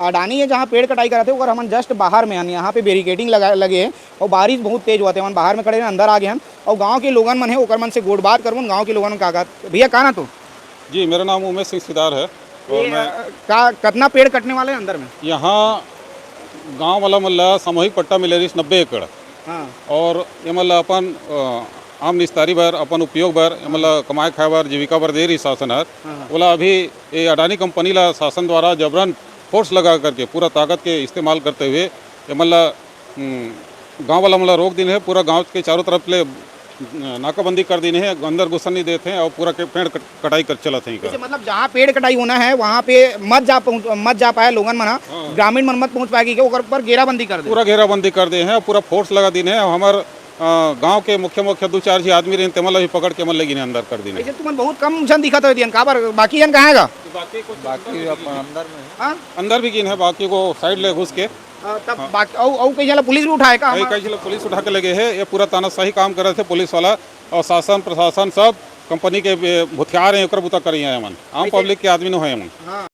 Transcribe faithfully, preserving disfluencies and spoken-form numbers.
अडानी हे जहाँ पेड़ कटाई करत हे, ओकर हमन just बाहर में हन, यहाँ पे बैरिकेडिंग लगा, लगे हे और बारिश बहुत तेज होवत हे, हमन बाहर में खड़े हन, अंदर आ गे हन और गाँव के लोगन मन हे, ओकर मन से गोठ बात करबो, गाँव के लोगन मन का कहत। भैया, का ना तो? जी, मेरा नाम उमेश सिंह सिदार है और ये, मैं अ, का, कतना पेड़ कटने वाले हैं अंदर में? यहाँ गाँव वाला मन ला सामूहिक पट्टा मिले रहिस नब्बे एकड़। हाँ। और ये मन ला अपन, अ, आम निस्तारी बर, अपन उपयोग बर, ये मन ला कमाए खाए बर, जीविका बर दे रहिस शासन हर। हाँ, हाँ। ओला अभी ये अडानी कंपनी ला शासन द्वारा जबरन फोर्स लगा करके, पूरा ताकत के इस्तेमाल करते हुए ये मन ला, हम्म, गाँव वाला मन ला रोक दीन हे, पूरा गाँव के चारों तरफ ले, अ, नाकाबंदी कर दीन हे, अंदर घुसन नहीं देते हैं और पूरा के पेड़ कट-, कटाई कर चलत हे इनका। जैसे मतलब जहाँ पेड़ कटाई होना है वहाँ पे मत जा पहुँच, मत जा पाए लोगन मन ह, हाँ। ग्रामीण मन मत पहुँच पाए कि ओकर पर घेराबंदी कर दे। पूरा घेराबंदी कर दे हैं, पूरा फोर्स लगा दीन हे। हमर, अ, गाँव के मुख्य मुख्य दू चार झी आदमी रहिन, तेमन ला भी पकड़ के मन ले गिने अंदर कर दीन हे। ऐसे तुमन बहुत कम झन दिखत हो दियन, काबर बाकी झन कहाँ हे गा? बाकी कुछ बाकी अपन अंदर में हे। हाँ? अंदर भी गिन हे, बाकी को साइड ले घुस के। अ, तब हाँ। बाकी, अउ, अउ कई झन ला पुलिस भी उठाए का? कई, हमार कई झन ला पुलिस उठा के ले गे हे। ये पूरा तानाशाही काम करत हे पुलिस वाला और शासन प्रशासन सब कंपनी के बे-, भुथियार हे, ओकर बुता करी हे हमन। आम ऐसे पब्लिक के आदमी नो हे हमन। हाँ।